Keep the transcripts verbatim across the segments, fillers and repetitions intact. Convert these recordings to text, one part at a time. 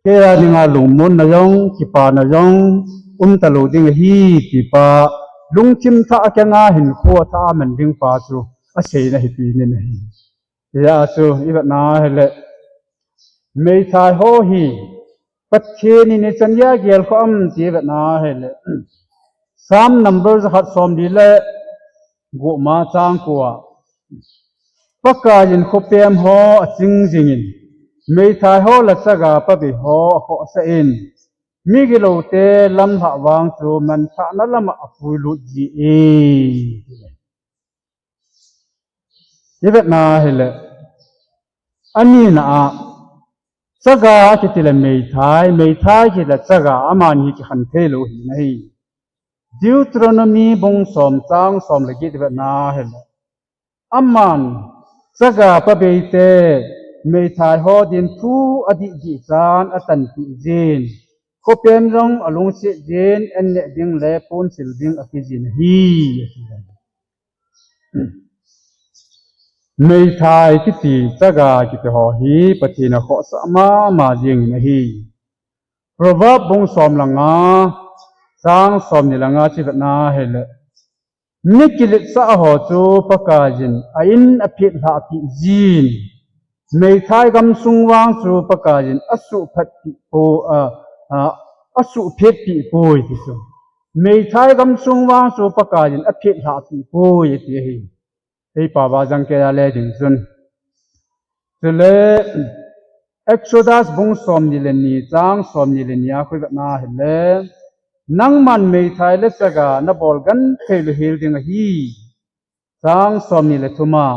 Kei a dinga lungmonna jong, kipana jong, um talou ding ahi, ti pa, lungthim thah a keng a hinkho athah a man ding pa chu, aseina ahi ti nin ahi. Hijeh a chu, i vetna hile, meithai ho hi, Pathen in ichan gei a gel kha ham ti i vetna hile, Psalm number jakhat somli le gup ma chang ko a, Pakaiyin khopem ho aching jingin, meithai ho le chaga pabei ho akhohsah in, migiloute lamlhah vang chu manthahna lama apuilut ji e. I vetna hile, anina a, chaga akiti le meithai, meithai akiti le chaga, amani hi kikhen thei lou ahi nahi. Deuteronomy bung som chang som le get i vetna hile, aman chaga pabeite meithai ho din thu adih dih chan atanpeh jin, khopem jong alungset jin, an neh ding le ponsil ding apeh jin ahi, ati. Meithai kiti, chaga kiti ho hi Pathen in akhohsah mama jingin ahi. Proverb bung som le nga, chang somni le nga chu i vetna hile, mi kiletsah ho chu Pakaiyin a in aphetlhah peh jin, meithai gamsung vang chu Pakaiyin asuhphat peh po, a, a, asuhphet peh poi ti chu. Meithai gamsung vang chu Pakaiyin aphetlhah peh poi ti ahi. Ei pao a jang kei a le ding chun. Chule Exodus bung somni le ni, chang somni le ni a khu i vetna hile, nangman meithai le chaga nabol genthei lou hel ding ahi. Chang somni le thum a,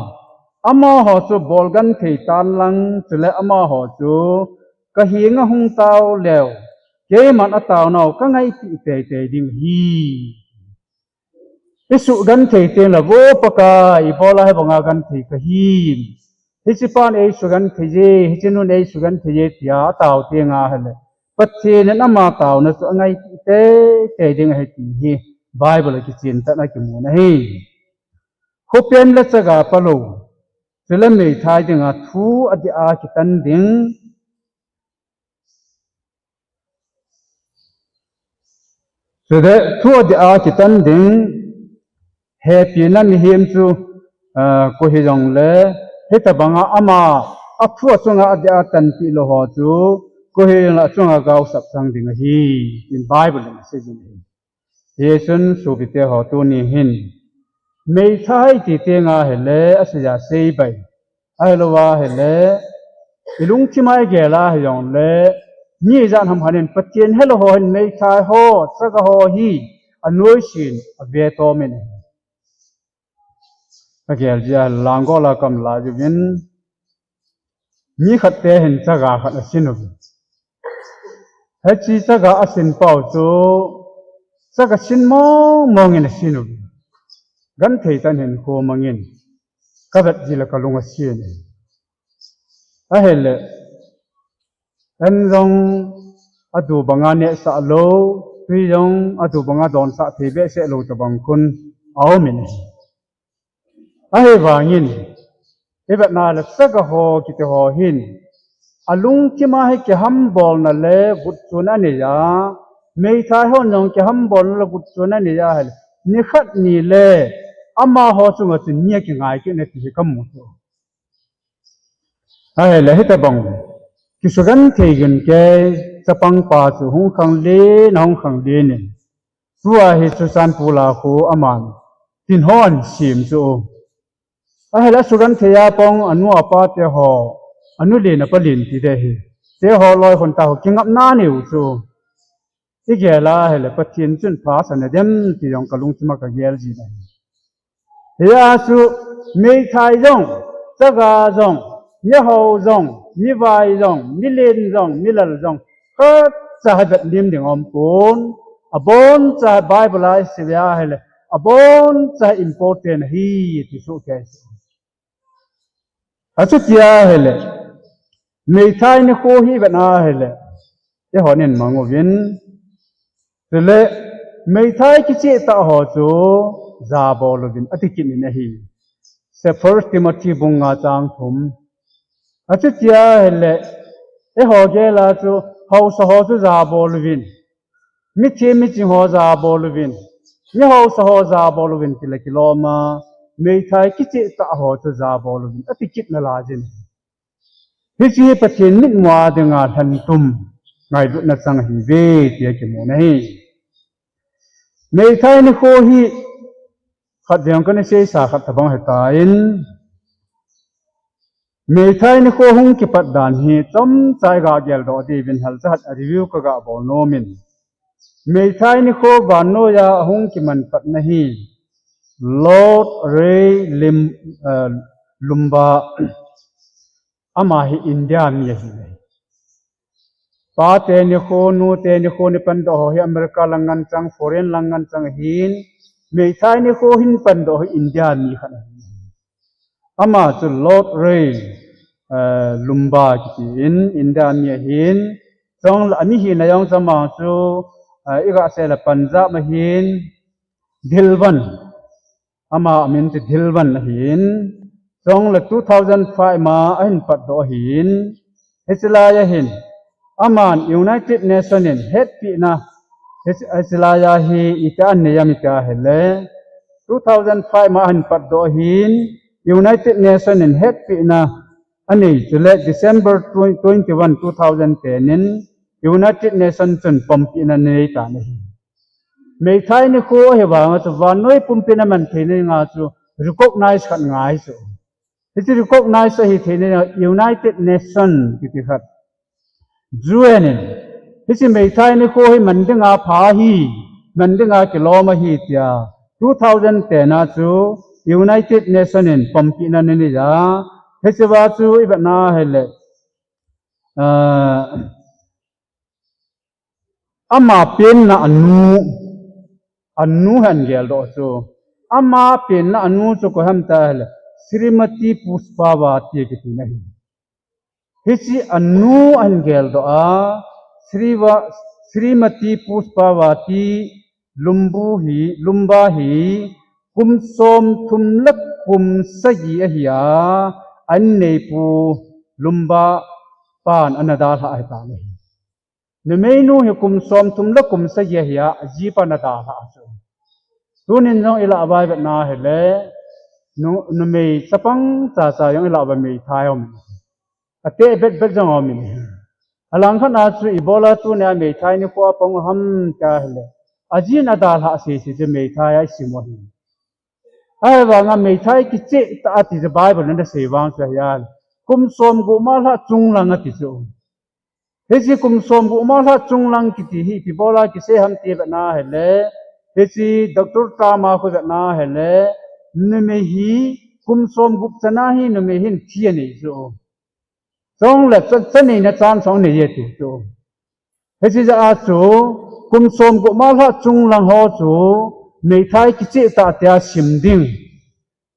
amaho chu bol genthei tan lang, chule amaho chu kahenga hung tao leu, keiman ataonau kangaipeh teitei ding ahi. Isugenthei teng le, vo Pakai, ibola hibanga genthei kahi, hiche pan eisugenthei e, hiche nun eisugenthei e, tia atao teng ahile, Pathen in ama taona chu angaipeh teitei ding ahi ti hi Bible a kichen tah a kimun ahi. Khopem le chaga palou, chule meithai dinga thu adih a kitan ding. Chule thu adih a kitan ding, hepina mihem chu, ah, koi hijongle, hitobanga ama, athu achunga adih a tanpeh lou ho chu, koi hijongle achunga gaosap chang ding ahi, tin Bible in asei jin ahi. Hijeh chun sopite ho, tuni hin meithai ti teng ahile, asei a sei bai, ahilou ahile, ilungthim a igel a hijongle, mi ijat ham khat in Pathen helou ho hin meithai ho, chaga ho hi anoisin ave tomin. Kagel jeh a, Langol a kaum lai uvin, mi khat te hin chaga khat asin uvin. Hiche chaga asin pau chu, chaga sin mong mong in asin uvin. Genthei tah in hinkho mangin, kavet jeh le kalung asen e. Ahile, an jong adu banga nehsah lou, tui jong adu banga donsah thei behseh lou tobang khun aumin ahi. Ahivangin, ivetna le chaga ho kiti ho hin, alungthim a hi kihambolna le gutchun anei a, meithai hon jong kihambolna le gutchun anei a ahile, nikhat nile, amaho chunga chun ni akingai kit na ti hi kamu chu. Ahile hitobang, kisugenthei gin kei, chapang pa chu hung khanglen, ahung khanglen in. Tua hi Churachandpur a khu aman, tin hon sem chu. Ahile asugenthei a pang anu apa te ho, anu len apa len ti te hi, te ho loi hon ta ho kingapna anei u chu. Igel a ahile Pathen chun pha asa nadem ti jong kalungthim a kagel jin ahi. Hijeh a chu meithai jong, chaga jong, mihao jong, mivai jong, milen jong, milal jong, khatcha hi vet lim ding aumpon, aboncha hi Bible a isei a ahile, aboncha hi important ahi ti soh kei. Achuti ahile, meithai nikho hi ivet a ahile, eihon in mang uvin. Chule, meithai kicheh tah ho chu, jabol uvin, ati kit in ahi. First Timothy bung nga chang thum. Achuti ahile, eiho gel a chu, haosa ho chu jabol uvin, mithi miching ho jabol uvin, mi haosa ho jabol uvin tile kilom a, meithai kicheh tah ho chu jabol uvin ati kit nalai jin. Hiche hi Pathen mitmu a dinga lhantum ngailutna chang ahiuve tia kimu ahi. Meithai nikho hi khat veng kana seisa khat tabang hitan, meithai nikho hung kipat dan hi chomcha iga geldoh diuvin halcha khat a review kaga bol nomin. Meithai nikho vannoiya hung kiman patna hi Lord Ray Lim, eh, Lumba, ama hi India mi ahi. Pate nikho, nute nikho ni pandoh ho hi America lang ngen chang, foreign lang ngen chang ahin, meithai nikho hin pandoh hi India mi khat ahi. Ama chu Lord Ray, eh, Lumba kitin, India mi ahin, chule ami hina jong chu ama chu, eh, iga sei le Punjab ahin, Dhilwan, ama amin chu Dhilwan ahin, chule two thousand five ma ahin patdoh ahin, hiche laiya hin, aman United Nation in hetpina, hiche, hiche laiya hi iti anei em iti ahile, two thousand five ma ahin patdoh ahin, United Nation in hetpina anei chule December twenty-one, two thousand ten in United Nation chun pompina anei tan ahi. Meithai nikho ahi vanga chu vannoi pumpin aman theina dinga chu recognize khat ngai chu. Hiche recognize ahi theina dinga United Nation kiti khat, U N in hiche meithai nikho hi man dinga pha ahi, man dinga kilom ahi tia two thousand ten a chu United Nation in pompina anei a. Hichea chu ivetna hile, ah, ama penna anu, anu ahin geldoh chu. Ama penna anu chu koi ham tia hile, Srimati Pushpavati kiti ahi. Hiche anu ahin geldoh a, Sriva-, Srimati Pushpavati Lumbu hi, Lumba hi, kum somthum le kum sagi ahi a, anneipu Lumba pan ana dalhah ahitan ahi. Numeinu hi kum somthum le kum sagi ahi a, ajipa ana dalhah chu. Tunin jong ilah uva ivetna hile, nu-, numei chapang chacha jong ilah uva meithai aum. Ateh betbet jong aumin. Alangkhat a chu ibola tunia meithai nikho apang u ham tia hile, ajin adalhah sese chu meithai a isim u ahi. Ahivanga meithai kicheh tah ati chu Bible in asei vang chu ahile, kum somgup malhah chunglang ati chu. Hiche kum somgup malhah chunglang kiti hi ipi bola kisei ham ti vetna hile, hiche Doctor Tama khu vetna hile, numei hi kum somgup chana hi numei hin thi anei chu. Chule cha, cha neina chan jong anei e ati chu. Hiche jeh a chu kum somgup malhah chunglang ho chu meithai kicheh tah tia sim ding.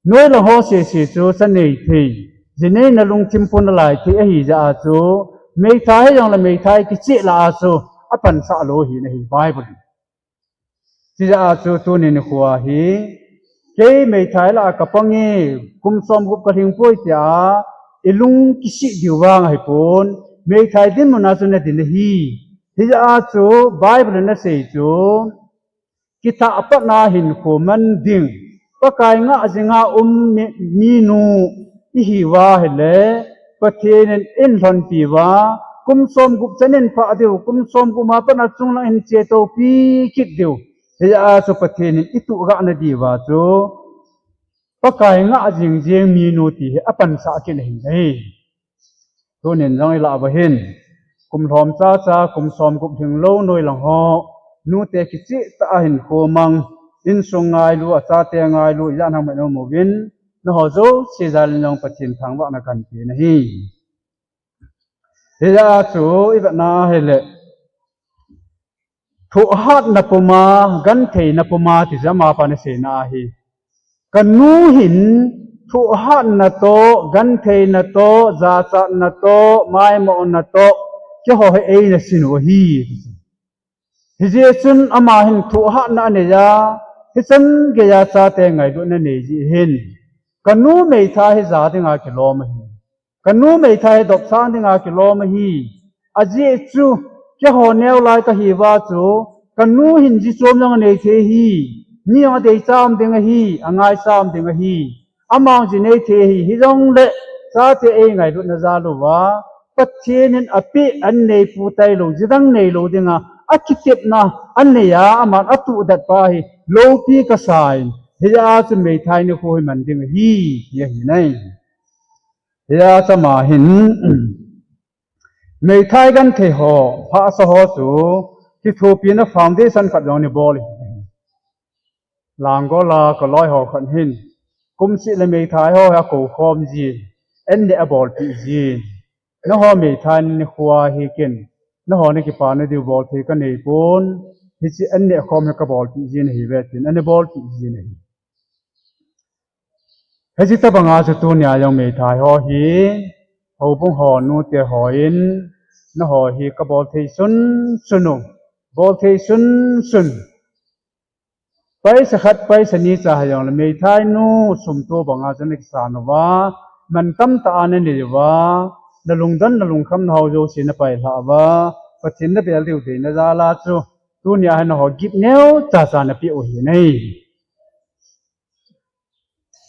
Noilang ho sese chu cha nei thei, ji neina lungthim pon alai thei ahi jeh a chu, meithai hijongle meithai kicheh lah a chu apansah lou ahi nahi Bible. Hijeh a chu tuni nikho hi, kei meithai lah a kapang e, kum somgup kalhing poi tia ilung kisih diu vang ahipon, meithai dinmun a chu nadin ahi. Hijeh a chu Bible in asei chu, kithah patna hinkho man ding, Pakai ngah jinga um mi, minu ihiuva ahile, Pathen in eilhonpi uva, kum somgup chan in phah diu, kum somgup ma patna chunglang in chetoupi kit diu. Hijeh a chu Pathen in ituh gah nadiuva chu, Pakai ngah jing jing minu ti hi apansah kit ahi. Tunin jong ilah uva hin, kum lhom chacha, kum somgup lhinglou noilang ho, nute kicheh tah a hinkho mang, insung ngailu, achate ngailu, ijat ham ngai nom uvin, nangho jouse jal in jong Pathen thangvahna kahin pe nahi. Hijeh a chu ivetna ahile, thohhatna puma, gentheina puma ti chu amapan aseina ahi. Kanu hin thohhatna toh, gentheina toh, jachatna toh, maimohna toh, keiho hi eina sin u ahi. Hijeh chun ama hin thohhatna aneiya, hichan geiya chate ngailutna anei jeh hin, kanu meithai hi ja dinga kilom ahi. Kanu meithai hi dopsang dinga kilom ahi. Ajeh chu, Keiho neo lai kahi uva chu, kanu hin ji chom jong anei thei ahi, mi jong adei cham ding ahi, angai cham ding ahi, amang ji nei thei ahi, hijongle, chate eingailutna jal uva, Pathen in apeh an neipu tailou, jidang neilou dinga, akitepna, anei a, aman atuhdet pa hi, loupi kasa in, hijeh a chu meithai nikho hi man ding ahi, ti ahi nai. Hijeh a chu ama hin, meithai genthei ho, hahsa ho chu, kithopina foundation khat jong anabol ahi. Langol a kaloi ho khat hin, kumseh le meithai ho hi akou khom jin, an neh abolpeh jin. Nangho meithai nikho hi ken, nangho nakipana diu bolthei kanei pon, hiche an neh khom hi kabolpeh jin ahiuve tin, anabolpeh jin ahi. Hiche tobanga chu tunia jong meithai ho hi, houbung ho nute hon, nangho hi kabol thei sunsun u, bol thei sunsun. Paisa khat, paisa ni cha hijongle meithai nu sum to banga chu nakisan uva, man tamtah a nanei uva, nalungdon nalungkham nahao jouse napailhah uva, Pathen nabel diu deina jal a chu, tunia hi nangho gift neocha cha napeh u ahi nai.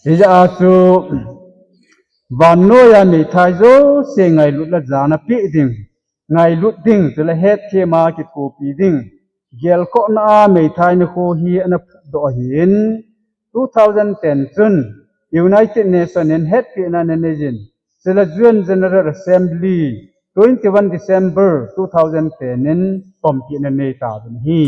Hijeh a chu, vannoiya meithai jouse ngailut le jana peh ding, ngailut ding, chule hetthem a kithopi ding, gelkhohna a meithai nikho hi ana phutdoh ahin, two thousand ten chun United Nation in hetpehna ananei jin, chule U N General Assembly, twenty-one December two thousand ten in pompehna anei tauvin ahi.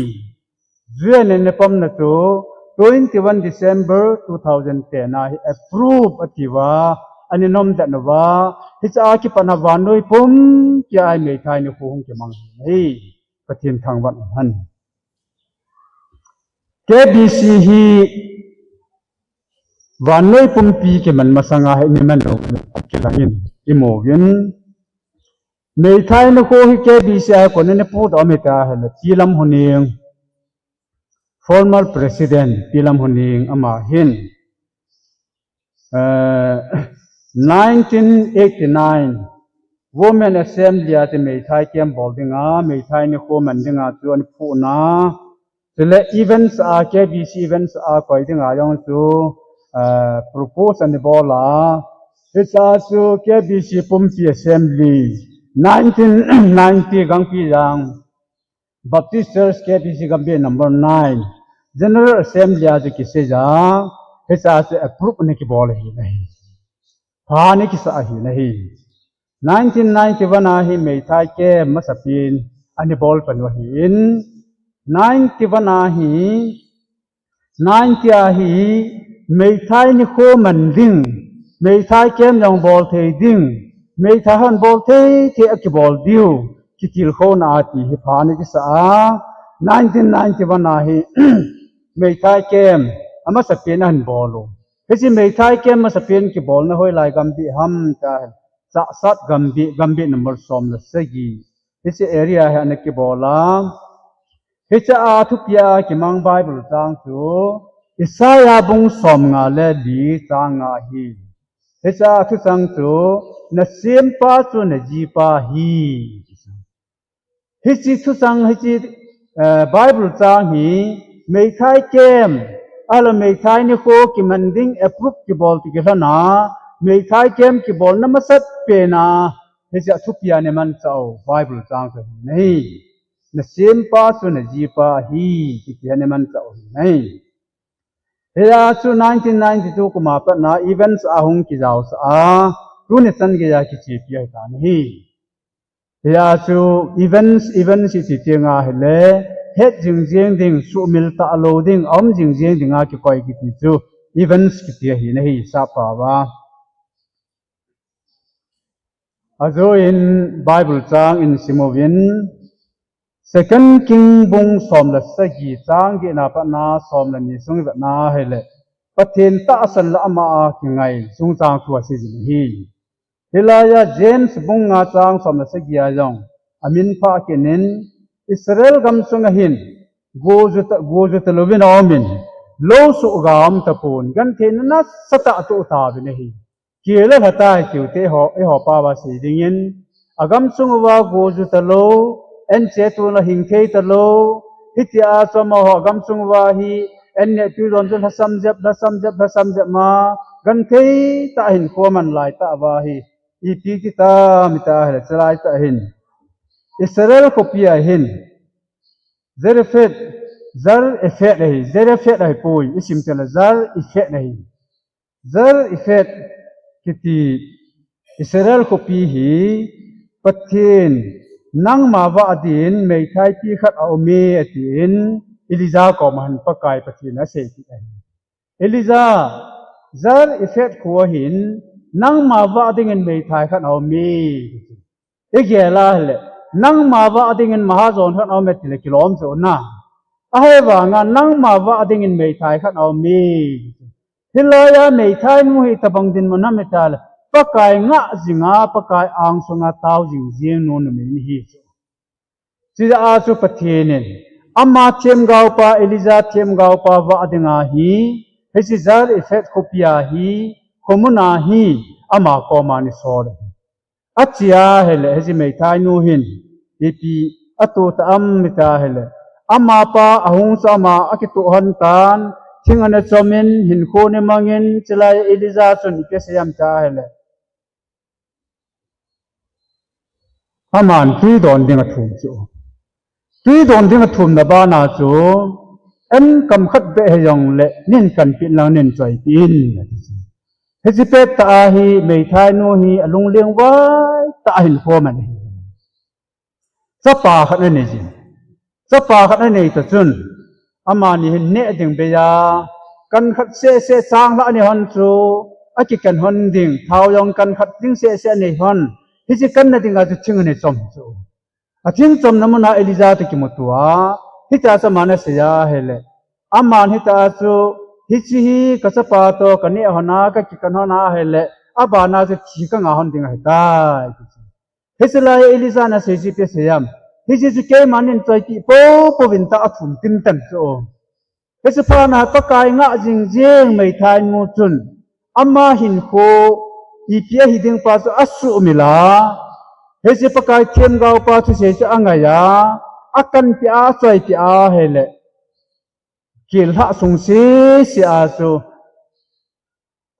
U N in apomna chu twenty-one December two thousand ten a hi approve atiuva, ana nomdet uva, hiche a kipat a vannoi pumpia hi meithai nikho hung kimang ahi. Pathen thangvah hen. K B C hi vannoi pumpi kiman masanga hi ana man lou kilangin, imu uvin. Meithai nikho hi K B C a kon in ana phutdoh ahi tia ahile, Pi Lamhoning, former President Pi Lamhoning, ama hin, eh, nineteen eighty-nine Women Assembly a ti meithai camp bol dinga, meithai nikho man dinga chu ana phutna, chule events a, K B C events a koi dinga jong chu, eh, propose ana bol a. Hiche a chu K B C pumpi assembly, nineteen ninety Gangpijang Baptist Church K B C Gambih number nine General Assembly a chu kisei a, hiche a chu approve ana kibol ahi nai. Pha ana kisa ahi nai. Nineteen ninety-one a hi meithai camp masapen ana bol pan u ahin, ninety-one a hi, ninety a hi meithai nikho man ding, meithai camp jong bol thei ding, meithai hon bol thei thei a kibol diu, kitilkhouna a ti hi pha ana kisa a, nineteen ninety-one a hi meithai camp amasapen ahin bol u. Hiche meithai camp masapen kibolna hoilai Gambih ham tia ahile, Chassad Gambih, Gambih number som le sagi. Hiche area hi ana kibol a. Hiche a thupi a kimang Bible chang chu Isaiah bung som nga le li chang nga ahi. Hiche a thuchang chu, nasempa chu najipa ahi. Hiche thuchang, hiche, eh, Bible chang hi, meithai camp, ahilou meithai nikho kiman ding approve kibol ti kilhon a, meithai camp kibolna masat pen a, hiche a thupi a ana manchah u Bible chang chu ahi nai. Nasempa chu najipa ahi, kiti hi ana manchah u ahi nai. Hia chu nineteen ninety-two kum a pat na events a hung kijaosah a, tuni chan geiya kichepi ahitan ahi. Hia chu events, events iti teng ahile, het jing jeng ding, suhmil talou ding, aum jing jeng dinga kikoi kiti chu events kiti ahi nai, sap pao a. Ajoh in Bible chang isim uvin, Second King bung som le sagi chang get na pat na som le ni sung ivet na ahile, Pathen tahsan le ama a kingai chungchang thu asei jin ahi. Hilai a James bung nga chang som le sagi a jong amin phah kit in, Israel gamsung a hin gojuta, gojuta louvin aumin, lou soh ga um tapon, gentheina nasatah atoh tauvin ahi. Kile lhatai tiu te ho, eiho pao a sei dingin, agamsung uva gojuta lou, Anche tuna hing thei talou, hitia chu amaho gamsung uva hi, an neh tui don chu lhasam jep, lhasam jep, lhasam jep ma, genthei tah a hinkho aman lai tah uva hi, ipi ti tam ita ahile, chulai tah hin Israel khopi a hin, Zarephath, Zar Ephet ahi, Zarephath ahipoi, isim teng le Zar Ephet ahi. Zar Ephet kiti Israel khopi hi Pathen nangma vah din meithai pi khat aume atin Elijah koma hin Pakai Pathen aseipeh ahi. Elijah, Zar Ephet kho a hin nangma vah dingin meithai khat aume. Igel a ahile, nangma vah dingin mahajon khat aume tile kilom chu na. Ahivanga nangma vah dingin meithai khat aume. Hilai a meithai nu hi itobang dinmun ham itile, Pakai ngah jinga, Pakai angsunga tao jing jing nu numei ahi chu. Chujeh a chu Pathen in ama themgaopa, Elijah themgaopa vah dinga hi, hiche Zar Ephet khopi a hi, khomun a hi, ama koma ana sol ahi. Ache ahile, hiche meithai nu hin, ipi atoh ta ham ita ahile, amapa ahung chu ama akitoh lhon tan, thing ana chomin, hinkho ana mangin, chulai Elijah chun ipi asei ham ita ahile, aman tui don ding athum chu. Tui don ding athumna bana chu, an kam khat beh hijongle, neihin kanpeh inlang neihin choipeh in, ati chu. Hiche pettah a hi meithai nu hi alungleng vai tah a hinkho aman ahi. Chapa khat anei jin. Chapa khat anei ta chun, amani hin neh ding bei a, kan khat seh seh changlhah anei lhon chu, akikan lhon ding, thao jong kan khat ding seh seh anei lhon, hiche kanna dinga chu thing anei chom chu. Athing chomna muna Elijah toh kimuto a, hitia chu aman asei ahile, aman hitia chu, hiche hi kachapa toh kaneh lhon a, kakikan lhon ahile, abana chu thi kangah lhon ding ahitai, ati chu. Hiche lai Elijah in asei chu ipi asei ham? Hiche chu keiman neihin choipeh poupou vin tia athum tinten chu. Hiche phatna Pakai ngah jing jing meithai nu chun, ama hinkho ipi ahi ding pa chu asuhmil a, hiche Pakai themgaopa thusei chu angai a, akanpeh a, achoipeh ahile, kel lhah sung sese a chu,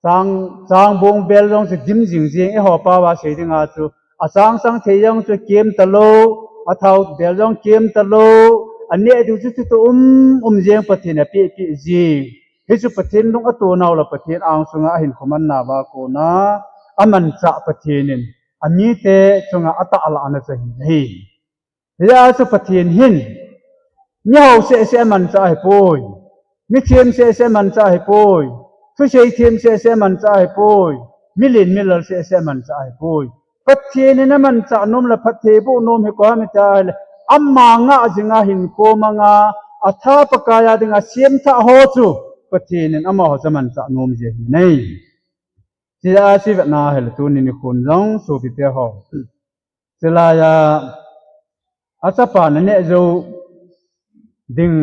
chang, changbong bel jong chu dim jing jing, eiho pao a sei dinga chu, achang chang thei jong chu kem talou, athao bel jong kem talou, aneh ding chu chutoh um um jeng, Pathen in apeh peh jing. Hichu Pathen lung ato nau le Pathen angsunga ahinkho mannauva kona amanchah Pathen in amite chunga atahlahna chu ahi. Hijeh a chu Pathen hin, miho seh seh amanchah ahipoi. Mithem seh seh amanchah ahipoi. Thusei them seh seh amanchah ahipoi. Milen milal seh seh amanchah ahipoi. Pathen in amanchah nom le phattheiboh nom hi koi ham iti ahile, ama ngah jinga hinkho manga, atha Pakai a dinga semthah ho chu, Pathen in amaho chu amanchah nom ji ahi nai. Hijeh a chu ivetna ahile tuni nikhon jong sopite ho, chulai a, achapan aneh jou ding,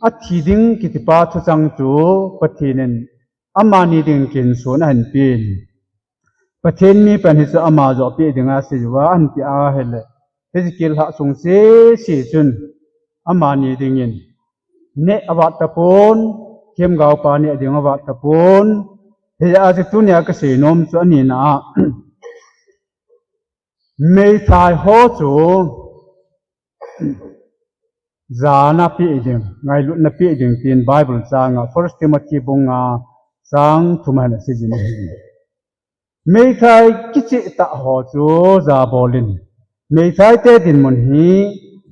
athi ding kitipa thuchang chu Pathen in amani dingin kihinson ahin pen. Pathen mi pen hichu ama joh peh dinga asei uva ahin peh ahile, hiche kel lhah sung sese chun amani dingin neh avat tapon, themgaopa neh ding avat tapon. Hijeh a chu tunia kasei nom chu anina a, meithai ho chu jana peh ding, ngailutna peh ding tin Bible changa First Timothy bung nga chang thum a hin asei jin ahi. Meithai kichehtah ho chu jabol in. Meithaite dinmun hi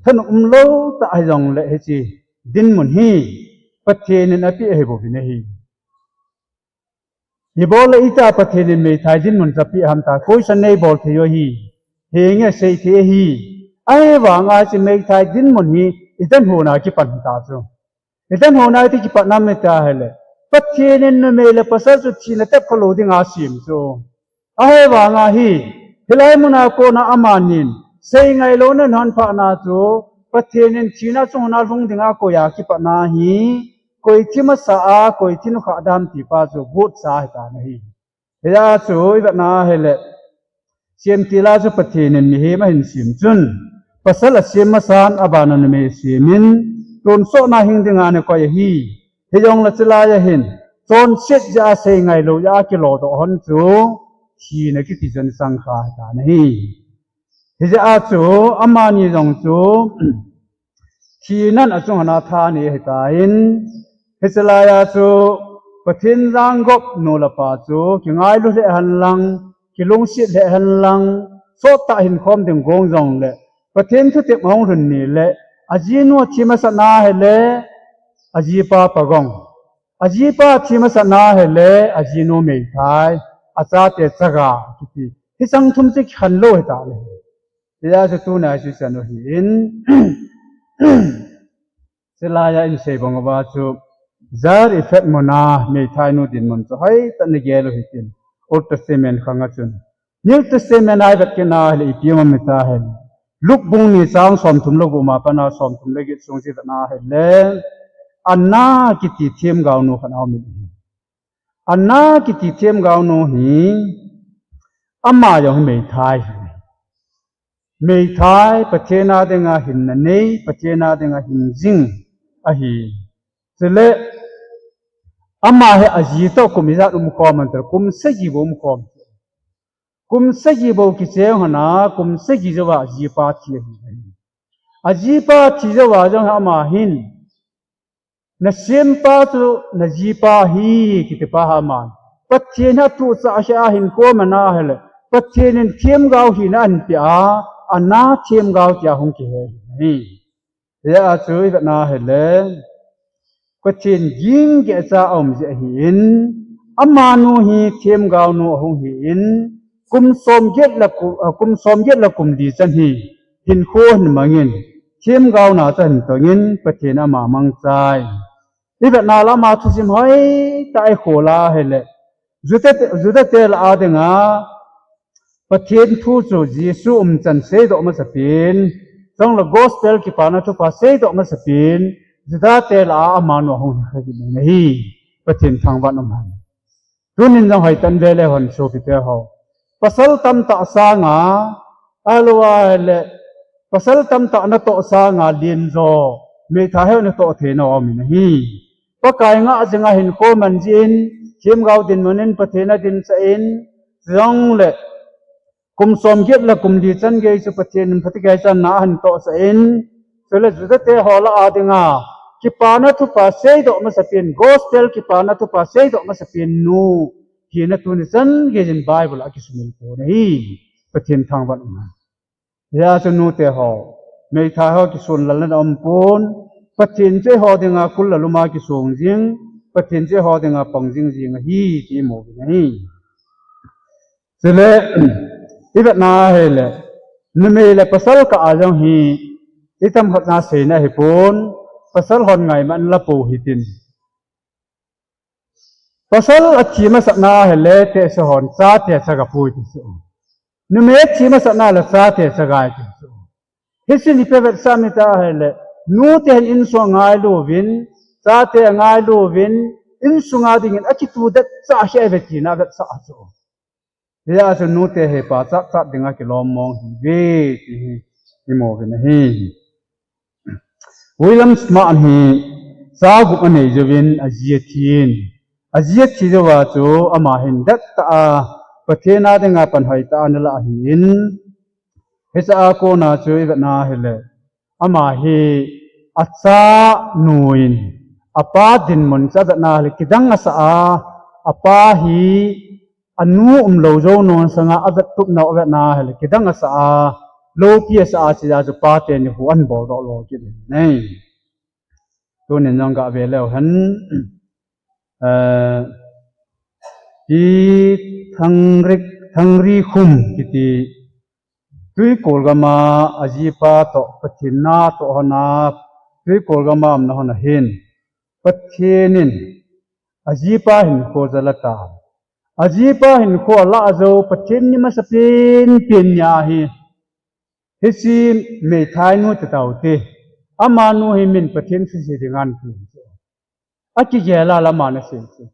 thanop umlou tah hijongle hiche dinmun hi Pathen in apeh ahibouvin ahi. Ibol le ita Pathen in meithai dinmun chu apeh ham tia question neibol thei u ahi. Henge, sei thei ahi. Ahivanga hiche meithai dinmun hi idang hona kipan hita chu. Idang hona iti kipat nam iti ahile, Pathen in numei le pasal chu thina tep khalou dinga asem chu. Ahivanga hi, hilai muna kona amanin seingailou nan hon phatna chu, Pathen in thina chunga lhung dinga akoiya kipatna hi, koi thi masa a, koi thi nukhah dam tipa chu gotsa ahitan ahi. Hijeh a chu ivetna ahile, semtil a chu Pathen in mihem ahin sem chun, Pasal asem masan, abana numei asemin, tonsotna hing dinga anakoi ahi. Hijongle chulai ahin, chonset jeh a seingailou jeh a kilodoh hon chu, thina kiti chu ana chang kha ahitan ahi. Hijeh a chu, amani jong chu, thinan achung hon a tha anei ahitan, hiche laiya chu, Pathen jangop nu le pa chu, kingailu lheh hen lang, kilungset lheh hen lang, sottah hinkhom ding gong jongle, Pathen thutep ahung lhun nile, ajinu athi masat na hile, ajipa pagong. Ajipa athi masat na hile, ajinu meithai, achate chaga, kiti. Hicheng thum chu kikhen lou ahitai. Hijeh a chu tuna isuchan u ahin. Chulaiya isei bang uva chu, Zarephath muna meithainu dinmun chu hoitah in nagel u hitin. Old Testament khang a chun. New Testament a ivet kit na hile ipi um ham iti ahile, Luke bung ni chang somthum le gup a pat a somthum le get sung chu ivet na hile, Anna kiti themgaonu khat aumin ahi. Anna kiti themgaonu hi, ama jong hi meithai ahi. Meithai, Pathen a dinga hinna nei, Pathen a dinga hing jing ahi. Chule, ama hi aji toh kum ijat umkhom ham itile, kum sagi bou umkhom. Kum sagi bou kicheng hon a, kum sagi jouva ajipa thi ahi. Ajipa thi jouva jong ama hin, nasempa chu najipa ahi, kitipa ahi aman. Pathen hi atuhchah kheh a hinkho aman ahile, Pathen in themgao hina ahinpeh a, Anna themgao tia hung kihe ahi. Hijeh a chu ivet na hile, Pathen ging geh cha aum jeh ahin, amanu hi themgaonu ahung hin, kum somget le ku-, ah, kum somget le kum li chan hi, hinkho ahin mangin, themgaona chu ahin tongin, Pathen ama mangchai. Ivet na le ama thusim hoitah a ikhol a hile, Juda te, Juda te lah a dinga, Pathen thu chu Jesu umchan seidoh masapen, chule gospel kipana thupha seidoh masapen, Juda te lah a amanu ahung hi kha jing ahi, Pathen thangvah in um hen. Tunin jong hoitah in vele hon sopite ho. Pasal tamtah sanga, ahilou ahile, pasal tamtah natoh sanga lenjo, meithai ho natoh theina aumin ahi. Pakai ngah jing a hinkho aman jin, themgao dinmun in Pathen adinsah in, chujongle, kum somget le kum li chan gei chu Pathen in phatechan na ahin tohsah in, chule Juda te ho lah a dinga, kipana thupha seidoh masapen, gospel kipana thupha seidoh masapen nu, hina tuni chan gei jin Bible a kisumil pon ahi, Pathen thangvah in um hen. Hijeh a chu nute ho, meithai ho kisunlal na um pon, Pathen chu eiho dinga kul le lum a kisong jing, Pathen chu eiho dinga pang jing jing ahi ti imu uvin ahi. Chule, ivet na hile, numei le pasal kah a jong hi, itam khat na seina ahipon, pasal hon ngaiman la pou hitin. Pasal athi masat na hile, tehse hon, chate chagapoi ti chu. Numei athi masat na le chate chagai ti chu. Hichun ipi avetsah ham iti ahile, nute hin insung angailu uvin, chate angailu uvin, insunga dingin akitudet chah hi ahi ve tina avetsah chu. Hijeh a chu nute hi pachat chat dinga kilom mong ahi ve ti hi imu uvin ahi. William Smart hi cha gup anei jouvin aji athin. Aji athi jouva chu ama hin dettah a, Pathen a dinga pan hoitah a ana lah ahin. Hiche a kona chu ivet na hile, ama hi achanu in, apa dinmun chu avet na hile, kidang asah a, apa hi anu umlou jou non sanga avet tup nau avet na hile, kidang asah a, loupi asah a, chujeh a chu pa teni hu ahin boldoh lo kit in ahi. Tunin jong gah ve leu hen, eh, Pi Thangrik, Thangrikhum kiti Tuikol gam a ajipa toh, Pathen na atoh hon a, Tuikol gam a umna hon ahin, Pathen in ajipa hinkho ajala tan. Ajipa hinkho alah jou, Pathen ni masapen pen ni ahi. Hiche meithai nu ti taute. Amanu hi min Pathen thusei dinga ahin pen chu. Akigel a la aman asei chu.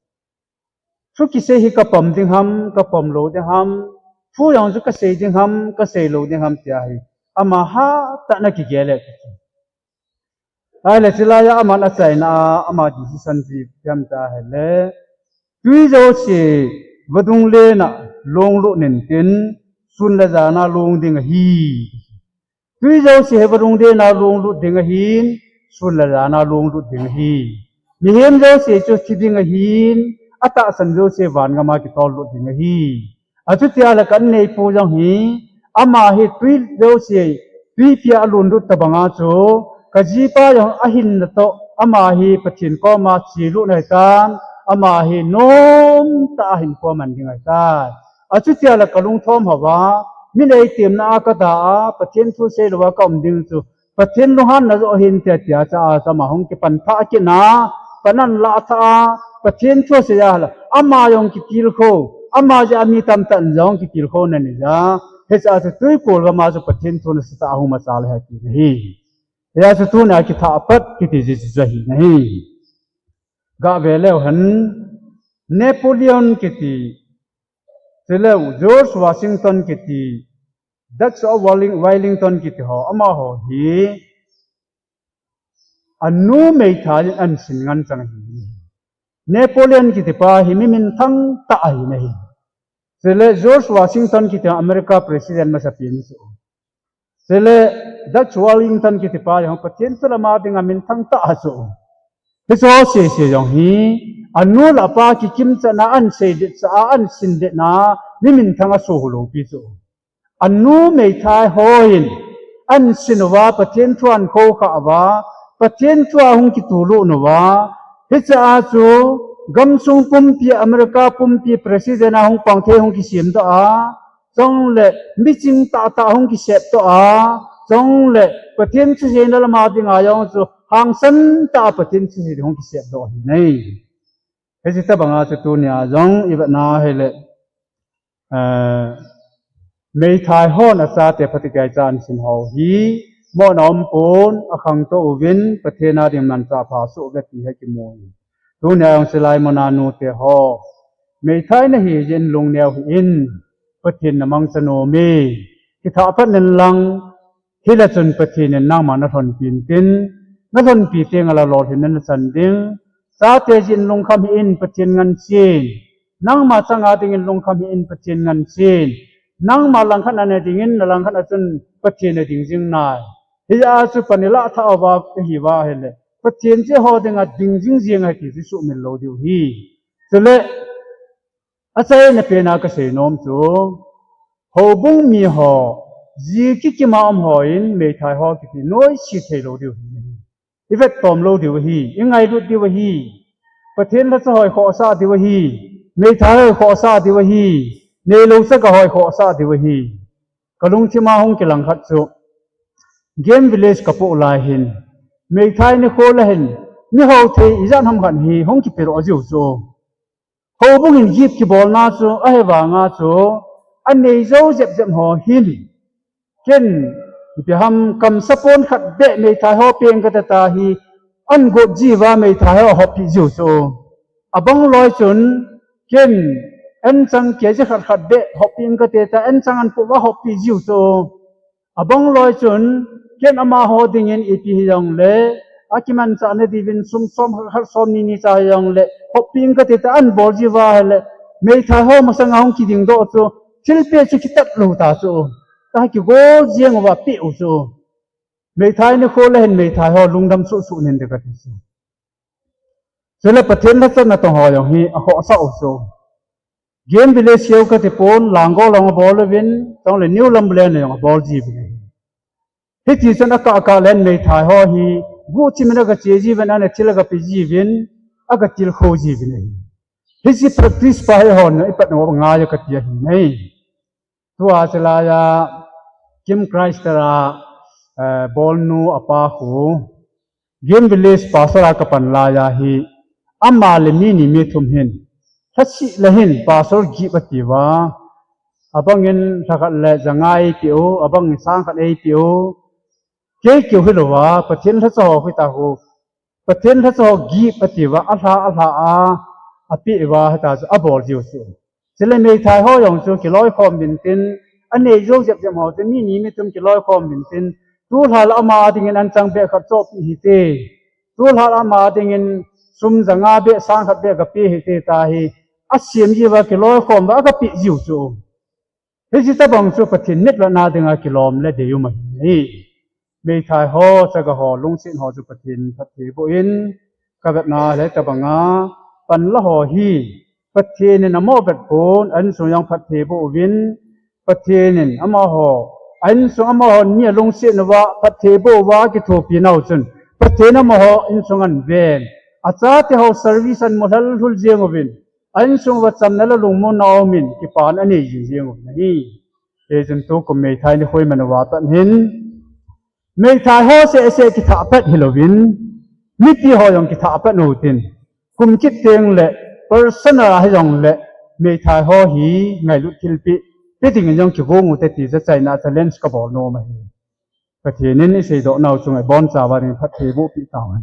Thu kisei hi kapom ding ham, kapom lou ding ham. Thu jong chu kasei ding ham, kasei lou ding ham tia hi. Ama hatah in akigel e. Ahile chulai a aman achaina a, ama decision chu ipi ham tia ahile, tui jouse vadung len a lunglut intin, sun le jan a lung ding ahi. Tui jouse hi vadung len a lunglut ding ahin, sun le jan a lunglut ding ahi. Mihem jouse chu thi ding ahin, atahsan jouse van gam a kitol lut ding ahi. Achuti ahile ka inneipu jong hi, ama hi tui jouse, tuipi a alunglut tobang a chu, ka jipa jong ahinna toh, ama hi Pathen koma chelutna ahitan, ama hi nomtah a hinkho aman ding ahitai. Achuti ahile ka lungthim hou va, min eitemna a kada a, Pathen thu seilou a ka um ding chu, Pathen lunghanna joh ahin tia tia cha a, ama hung kipan thah kit na, pan alah thah a, Pathen thu asei ahile, ama jong kitilkhou, ama jeh a mi tamtah in jong kitilkhou na nei a. Hiche a chu tuikul gam a chu Pathen thu nasatah a hung masa le ahi ti ahi. Hia chu tunia kithah pat kiti jeh chu ahi nahi. Gah ve leu hen, Napoleon kiti, chuleh George Washington kiti, Duke of Welling-, Wellington kiti ho, amaho hi, anu meithai in ahin sin ngen chang ahi. Napoleon kiti pa hi mi minthang tah ahi nahi. Chuleh George Washington kiti America President masapen chu. Chuleh Duke Wellington kiti pa jong Pathen thu lama dinga minthang tah ahi chu. Hiche ho sese jong hi, anu le apa kikimchatna ahin seidet cha a, ahin sindetna, mi minthang asoh lou pi chu. Anu meithai hon, ahin sin uva, Pathen thu ahin khoukhah uva, Pathen thu a hung kitulut uva, hiche a chu, gamsung pumpi, America pumpi, President a hung pang thei hung kisem doh a, chuleh, miching tahtah hung kisep doh a, chuleh, Pathen thuseina lama dinga jong chu, hangsan tah a Pathen thusei hung kisep doh ahi nahi. Hiche tobang a chu tunia jong i vetna ahile, eh, meithai hon achate phatecha ahin sin ho hi, mona umpon, akhangtou uvin, Pathen a ding manchah pha soh uve ti hi kimu e. Tunia jong chulai muna nute ho, meithai nahi jeh in lungneo hih in, Pathen namangcha nom e. Kithah pat in lang, hileh chun Pathen in nangma nalhonpi intin, nalhonpi teng le lolhinna nachan ding. Chate jeh in lungkham hih in, Pathen ngen cheh in. Nangma changa dingin lungkham hih in, Pathen ngen cheh in. Nangma langkhat a nadingin, nalangkhat a chun Pathen nading jing nai. Hia chu pan ilah thah uva, ahi uva ahile, Pathen cheh ho dinga ding jing jing ahi ti chu sumil lou diu ahi. Chuleh, achaina pen a kasei nom chu, houbung mi ho, ji kikim a um hon meithai ho kiti noise thei lou diu ahi. I vettom lou diu ahi, i ngailut diu ahi. Pathen lhacha ho i khohsah diu ahi, meithai ho i khohsah diu ahi, neilou chaga ho i khohsah diu ahi. Ka lungthim a hung kilang khat chu, Game Village kapoh lai hin, meithai nikho le hin, mi hou thei ijat ham khat hi hung kipedoh jiu chu. Houbung in gift kibolna chu, ahivanga chu, anei jou jep jep ho hin. Ken, ipi ham kamsapon khat beh meithai ho peng kate tia hi, ahin got jiuva meithai ho ahoppi jiu chu. Abang loi chun, ken, anchang kg khat khat beh hoppi kate tia, anchang ahin poh uva hoppi jiu chu. Abang loi chun, ken amaho dingin ipi hijongle, akimanchah na diuvin sum som khat som ni ni cha hijongle, hoppi kate tia ahin bol jiuva ahile, meithai ho masanga hung kiding doh chu, thilpeh chu kitat lou ta chu, ta kigol jeng uva peh u chu. Meithai nikho le hin meithai ho lungdam suh suh nin ding kati chu. Chule Pathen lhacha natong ho jong hi akhohsah u chu. Game Village keu kati pon, Langol a jong abol uvin, chule New Lumberland a jong abol jiuvin ahi. Hiti chun akah akah le hin meithai ho hi, guhthim in aga che jiuvin, ana thil aga pe jiuvin, aga tilkhou jiuvin ahi. Hiche practice pa hi hon ipat ngai kati ahi nai. Tua chulai a Kim Christer a, eh, bolnu apa khu Game Village pastor a kapan lai a hi ama le mi ni mi thum hin, lhasi le hin pastor gift atiuva, abangin lhakhat le janga eipeh u, abangin sang khat eipeh u, kei keu hilouva, Pathen lhacha ho khu hita khu, Pathen lhacha ho gift atiuva, alha alha a, apeh uva, hita chu abol jiu chu. Chule meithai ho jong chu kiloikhom uvin tin, anei jou jep jep ho chu mi ni mi thum kiloikhom uvin tin, tulha le ama dingin anchang beh khat chohpeh hite, tulha le ama dingin sum ja nga beh sang khat beh kape hite tia hi asem jiuva kiloikhom uva akapeh jiu chu. Hiche tobang chu Pathen mitvetna dinga kilom le deium ahi. Meithai ho, chaga ho, lungset ho chu Pathen phatthei boh in, kavetna le tobanga panla ho hi Pathen in amaho vet pon, a insung jong phatthei boh uvin, Pathen in amaho, a insung amaho ni alungset uva phatthei boh uva kithopi nau chun Pathen amaho insung aven, achate ho service amu lhel lhul jeng uvin, a insung uva chamna le lungmonna aumin kipana anei jing jeng u ahi. Hichun tukum meithai nikho iman uva pat hin meithai ho seh seh kithah pat hilouvin, mipi ho jong kithah pat utin, kum kit teng le personal a hijongle meithai ho hi ngailut thilpeh pe dingin jong kigong ute ti jachaina challenge kabol nom ahi. Pathen in iseidoh nau chunga ibonchauva ding phatthei boh peh tauhen.